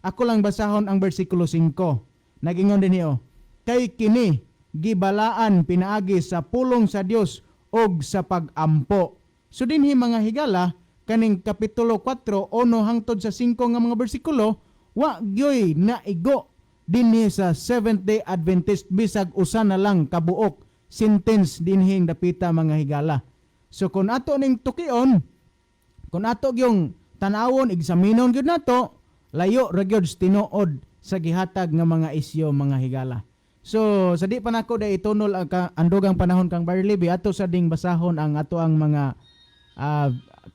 S2: Ako lang basahon ang bersikulo 5. Nagingon dinhi oh. Kay kini gibalaan pinaagi sa pulong sa Dios og sa pagampo. So dinhi, mga higala, kaning kapitulo 4, 1 hangtod sa 5 nga mga bersikulo, wa gyoy naigo dinhi sa Seventh Day Adventist bisag usa na lang kabuok sentence dinhing dapita, mga higala. So kung ato ning tukion, kung ato gyung tan-awon, eksaminon gyud nato, layo ra gyud sa tinuod sa gihatag nga mga isyo, mga higala. So sa di pa nako day itunol ang andugang panahon kang Barley, ato sa ding basahon ang ato ang mga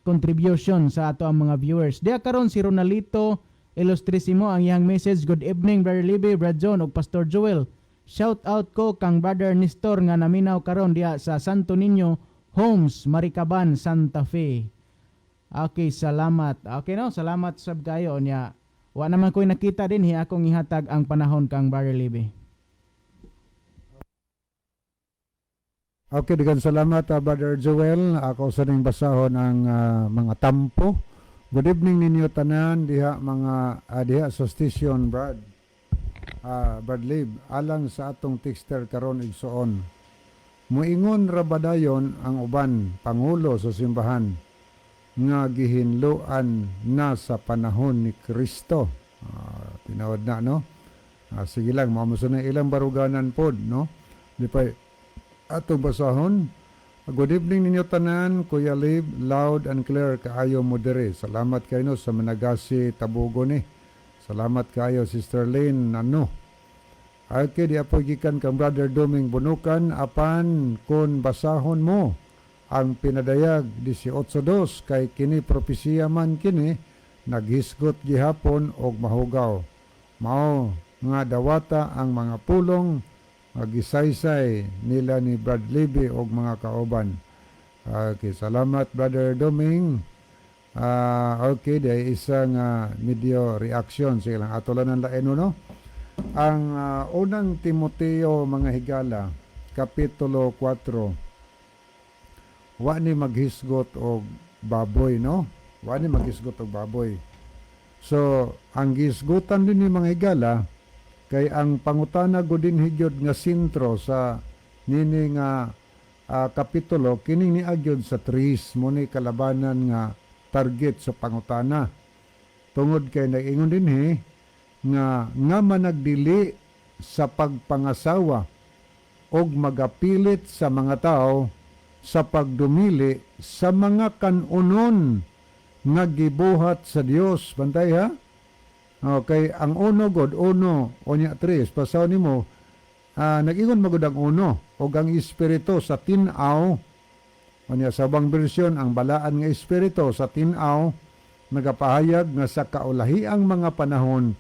S2: contribution sa ato ang mga viewers. Diya karon si Ronalito Ilustrisimo, ang iyang message: "Good evening, Brother Libby, Brad John ug Pastor Joel. Shout out ko kang Brother Nestor nga naminaw karon diya sa Santo Niño Homes, Maricaban, Santa Fe." Okay, salamat. Okay no, salamat sab kayo nya. Wa naman ko'y nakita din hi, akong ihatag ang panahon kang Brother Libby.
S3: Okay, daghang salamat, Brother Joel. Ako sa ning basahon ang mga tampo. Good evening ninyo tanan diha, mga diha sa station, Brad. Brad Lib, alang sa atong texter karon, igsoon. Muingon ra ba dayon ang uban pangulo sa simbahan nga gihinloan na sa panahon ni Kristo? Tinuod na, no? Sige lang, mao na ilang baruganan pod, no? Di pa atong basahon. Good evening ninyo tanan, Kuya Lib, loud and clear kaayo mo diri. Salamat kayo sa Managasi Tabugo ni. Salamat kayo, Sister Lynn ano. Okay, di apoy gikan kang Brother Doming Bunukan, apan kung basahon mo ang pinadayag 18.2 kay kini propesiya man kini, naghisgot gihapon og mahugaw. Mao nga dawata ang mga pulong magisaysay nila ni Brad Libby og mga kauban. Okay, salamat, Brother Doming. Okay, di isa nga medyo reaction. Sige lang, ato lang ang lain, no? Ang unang Timoteo, mga higala, kapitulo 4. Wa ni maghisgot og baboy, no? Wa ni maghisgot og baboy. So, ang gisgutan din ni, mga higala, kay ang pangutana gudin higyod nga sentro sa nini nga kapitulo kining niagyod sa tris mo ni kalabanan nga target sa pangutana tungod kay nag-ingon dinhi nga nga managdili sa pagpangasawa og magapilit sa mga tao sa pagdumili sa mga kanunon nga gibuhat sa Dios. Bantay ha. Okay, ang uno god, uno, unya tres, pasaw nimo, nag-ingon magud ang uno, og ang espiritu sa tin-aw, unya sa ubang bersyon, ang balaan nga espiritu sa tin-aw, nagapahayag nga sa kaulahiang mga panahon,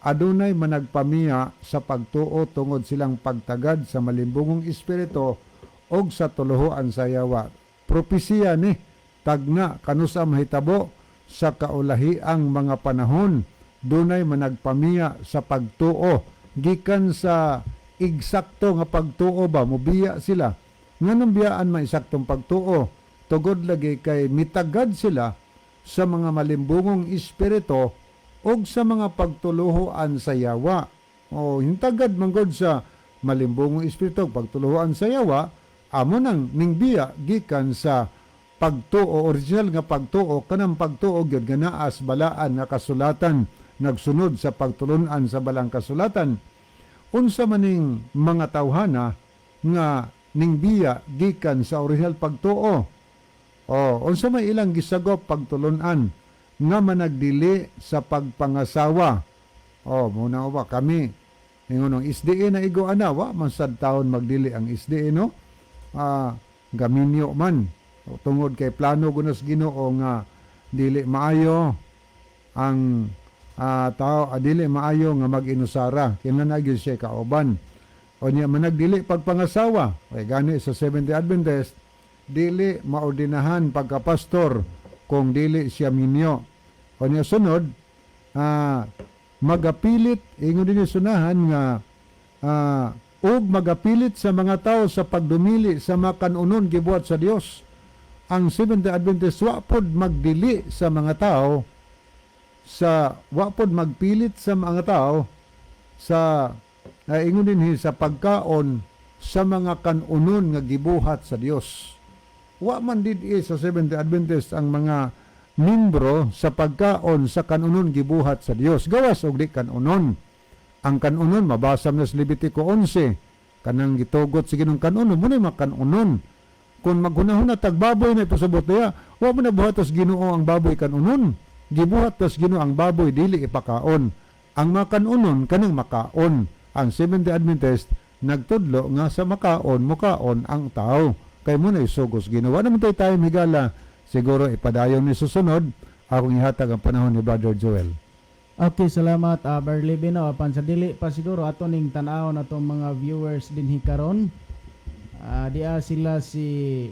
S3: adunay managpamiya sa pagtuo tungod silang pagtagad sa malimbungong espiritu og sa tuluhoan sa yawa. Propesiya ni, tagna kanusa mahitabo sa kaulahiang mga panahon, dunay managpamiya sa pagtuo gikan sa eksakto nga pagtuo ba, mobiya sila. Nganong biyaan man eksaktong pagtuo? Tugod lagi kay mitagad sila sa mga malimbungong espiritu og sa mga pagtuluhoan sa yawa. O hintagad man gud sa malimbungong espiritu, pagtuluhoan sa yawa, amo nang ningbiya gikan sa pagtuo, original nga pagtuo, kanang pagtuo gyud nga naa sa balaan nga kasulatan, nagsunod sa pagtulunan sa balang kasulatan. Unsa maning mga tawhana nga ningbiya gikan sa original pagtuo? O unsa may ilang gisagop pagtulunan nga managdili sa pagpangasawa? O muna ba kami ingon ang SDA na igo ana, wa man sad taon magdili ang SDA, no? Gaminyo man. O, tungod kay plano gunos Ginoo nga dili maayo ang tao, dili maayo nga mag-inusara, kinahanglan gyud siya kauban. O niya managdili pagpangasawa, kay gani sa Seventh Day Adventist dili maordinahan pagkapastor kung dili siya minyo. O niya sunod, magapilit, ingon din sunahan nga Ug magapilit sa mga tao sa pagdumili sa mga kanunon gibuhat sa Dios. Ang Seventh-day Adventist wa pod magdili sa mga tao sa, wa pod magpilit sa mga tao sa ingon dinhi sa pagkaon sa mga kanunon nga gibuhat sa Dios. Wa man did sa Seventh-day Adventist ang mga membro sa pagkaon sa kanunon gibuhat sa Dios. Gawas og di kanunon. Ang kanunon mabasa mo sa Levitico 11, kanang gitugot sa Ginoong kanunon mo na mga kanunon. Kung maghunahuna tag baboy na ipasabot niya, wa mo na buhatos Ginoo ang baboy kanunon. Gibuhat tas Ginoo ang baboy dili ipakaon. Ang mga kanunon kanang makaon. Ang Seventh-day Adventist nagtudlo nga sa makaon mukaon ang tao. Kay mo na isugos Ginoo. Wa naman tayo tayo higala. Siguro ipadayon ni susunod akong ihatag ang panahon ni Brother Joel.
S2: Okay, salamat, Brother Libby, no. Apan sa dili pa siguro ato ning tan-awon atong mga viewers dinhi karon. Diya sila si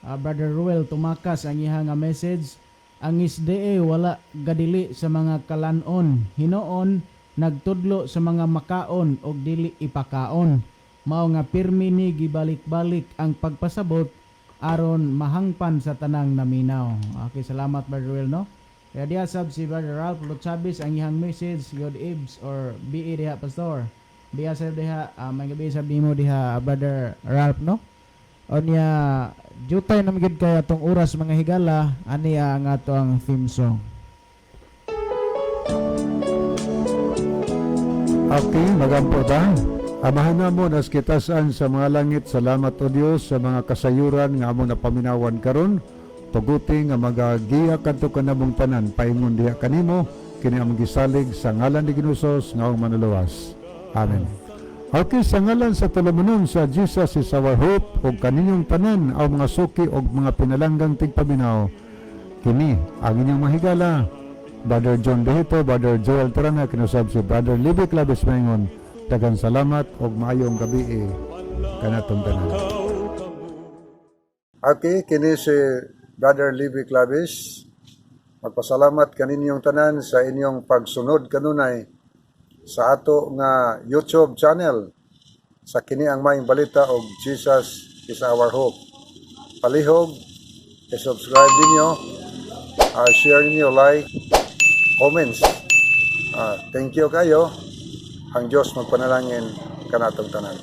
S2: Brother Ruel Tumakas, ang iha nga message: "Ang SDA wala gadili sa mga kalanon. Hinoon nagtudlo sa mga makaon og dili ipakaon. Mao nga pirmi ni gibalik-balik ang pagpasabot aron mahangpan sa tanang naminaw." Okay, salamat, Brother Ruel, no. Kaya diya sab si Brother Ralph Luchabis, ang iyang message, "God Ibs or BE diha, Pastor." Diya sab diha, may gabi sab nimo diha, Brother Ralph, no. Onya jutay na gid kay atong oras, mga higala, ani ang ato ang theme song.
S3: Okay, magampo ta. Amahan namo nas kitasan sa mga langit, salamat o Dios sa mga kasayuran nga among napaminawan karon. Tuguti nga magagiya kadto kanamong tanan paingon diha kanimo, kini among gisalig sa ngalan ni Ginoo Jesus nga among manuluwas. Amen. Okay, sa ngalan sa tulumanon sa Jesus is Our Hope ug kaninyong tanan aw mga suki ug mga pinalanggang tigpaminaw. Kini ang inyong mahigala, Brother John Behito, Brother Joel Tarana, kinusab si Brother Libby Claves Mangon. Daghang salamat ug maayong gabi kanatong tanan. Okay, kini si Brother Libby Claves. Magpasalamat kaninyong tanan sa inyong pagsunod kanunay sa ato nga YouTube channel sa kini ang Maayong Balita og Jesus is Our Hope. Palihog, i-subscribe ninyo, share ninyo, like, comments. Thank you kayo. Ang Diyos magpanalangin kanatong tanan.